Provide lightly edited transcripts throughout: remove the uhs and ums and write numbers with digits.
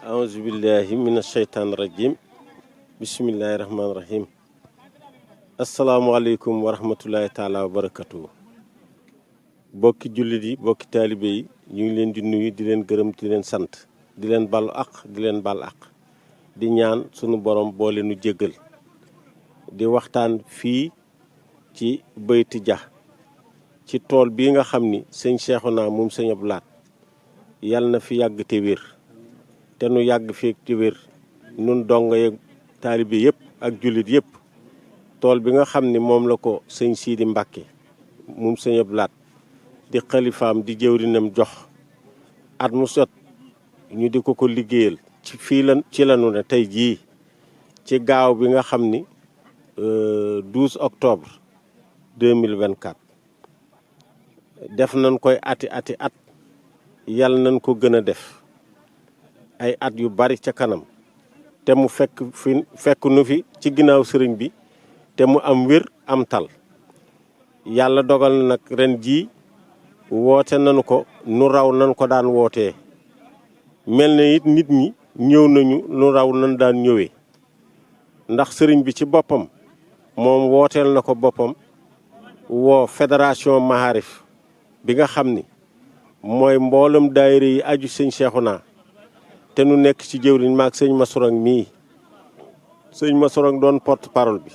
أعوذ بالله من الشيطان الرجيم بسم الله الرحمن الرحيم السلام عليكم ورحمة الله تعالى وبركاته bokki jullit yi bokki taalibe yi ñu ngi leen di nuyu di leen gërëm di leen sant di leen balu ak di leen bal ak di ñaan sunu borom boole nu jéggal di waxtaan fii ci Bayti Dia ci tool bii nga xam ni sëñ Cheikhouna moom sëñ Abdou Lahad yàlla na fi yàgg te wér te nu yàgg fi te wér nun dongo yeeg taalibe yëpp ak jullit yëpp tool bi nga xam ni moom la ko sëñ Sidi Mbàkke moom sëñ Abdou Lahad di xalifaam di jëwrinam jox at mu sot ñu di ko liggéeyal ci lanu ne tey jii ci gaaw bi nga xam ni 12 octobre 2024 def nañ koy ati at yàlla nañ ko gën a def ay at yu bari ca kanam te mu fekk nu fi ci ginnaaw sëriñ bi te mu am wér am tal yàlla dogal na nag ren jii woote nañu ko nu raw nañ ko daan wootee mel na it nit ñi ñëw nañu nu raw nañ daan ñëwee ndax sëriñ bi ci boppam moom wooteel na ko boppam woo fédération Maharif bi nga xam ni mooy mboolem daayira yi aju sëñ Cheikhouna te nu nekk ci jëwriñ maag sëñ Masourang mii sëñ Masourang doon porte parole bi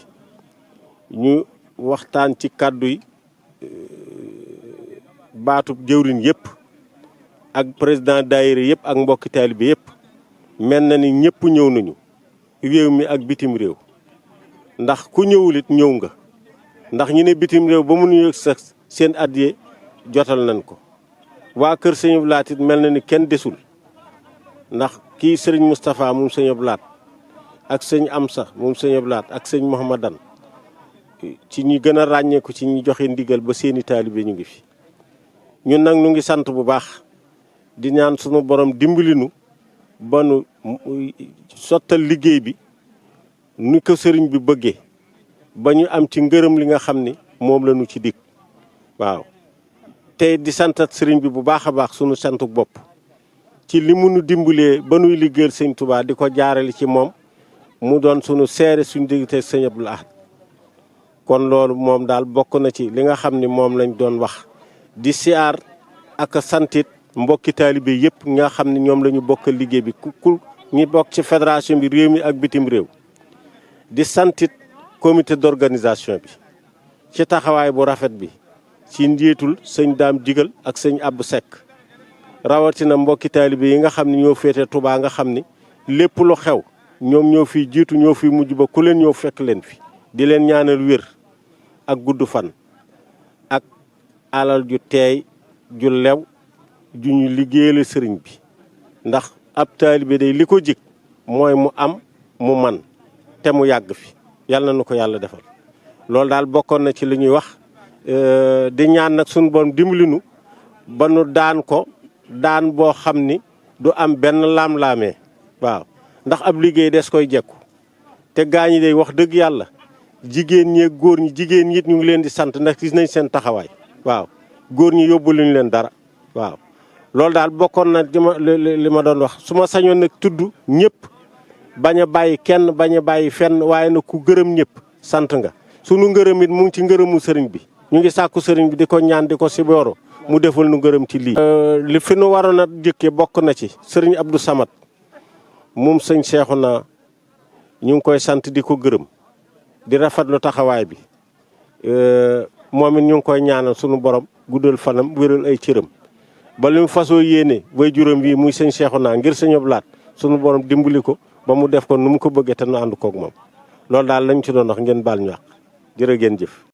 ñu waxtaan ci kàddu yi baatub jëwriñ yëpp ak président daayira yëpp ak mbokki taalibe yëpp mel na ni ñëpp ñëw nañu réew mi ak bitim réew ndax ku ñëwul it ñëw nga ndax ñu ne bitim réew ba mu nuyu sax seen addiye jotal nañ ko waa kër sëñ Abdou Lahad it mel na ni kenn desul ndax kii sëriñ Moustapha moom sëñ Abdou Lahad ak sëñ Amsa moom sëñ Abdou Lahad ak sëñ Mouhamadan ci ñi gën a ràññeeku ci ñi joxe ndigal ba seeni taalibe ñu ngi fi ñun nag ñu ngi sant bu baax di ñaan sunu borom dimbali nu ba nu sottal liggéey bi ni ko sëriñ bi bëggee ba ñu am ci ngërëm li nga xam ni moom la ñu ci dig waaw tey di santat sëriñ bi bu baax a baax sunu santu bopp ci li mu nu dimbalee ba nuy liggéeyal sëñ Touba di ko jaarale ci moom mu doon sunu seere suñu diggante sëñ Abdou Lahad kon loolu moom daal bokk na ci li nga xam ni moom lañ doon wax di siyaar ak santit mbokki taalibe yëpp nga xam ne ñoom la ñu bokkal liggéey bi ku ñi bokk ci fédération bi réew mi ak bitim réew di santit comité d'organisation bi ci taxawaay bu rafet bi ci njiitul sëñ Daam Digal ak sëñ Abdou Seck rawatina mbokki taalibe yi nga xam ne ñoo féete Touba nga xam ni lépp lu xew ñoom ñoo fiy jiitu ñoo fiy mujj ba ku leen ñëw fekk leen fi di leen ñaanal wér ak gudd fan ak alal ju teey ju lew ju ñu liggéeyal sëriñ bi ndax ab taalibe day li ko jig mooy mu am mu man te mu yàgg fi yàlla na ko yàlla defal loolu daal bokkoon na ci li ñuy wax di ñaan nag suñu borom dimbali nu ba nu daan ko daan boo xam ni du am benn laam-laamee waaw ndax ab liggéey des koy jekku te gaañi day wax dëgg yàlla jigéen ñi góor ñi jigéen ñi it ñu ngi leen di sant ndax gis nañ seen taxawaay waaw góor ñi yóbbu luñu leen dara waaw loolu daal bokkoon na li ma doon wax su ma sañoon nag tudd ñëpp bañ a bàyyi kenn bañ a bàyyi fenn waaye nag ku gërëm ñëpp sant nga sunu ngërëm it mu ngi ci ngërëmu sëriñ bi ñu ngi sàkku sëriñ bi di ko ñaan di ko sibooro mu defal nu ngërëm ci lii li fi nu waroon a jëkke bokk na ci sëriñ Abdou Samad moom sëñ Cheikhouna ñu ngi koy sant di ko gërëm di rafetlu taxawaay bi moom it ñu ngi koy ñaanal sunu borom guddal fanam wéral ay cëram ba li mu fasoo yéene way juróom bii muy sëñ Cheikhouna ngir sëñ Abdou Lahad sunu borom dimbali ko ba mu def ko nu mu ko bëggee te nu ànd koog moom loolu daal lañ ci doon wax ngeen baal ñu wax jërë ngeen jëf.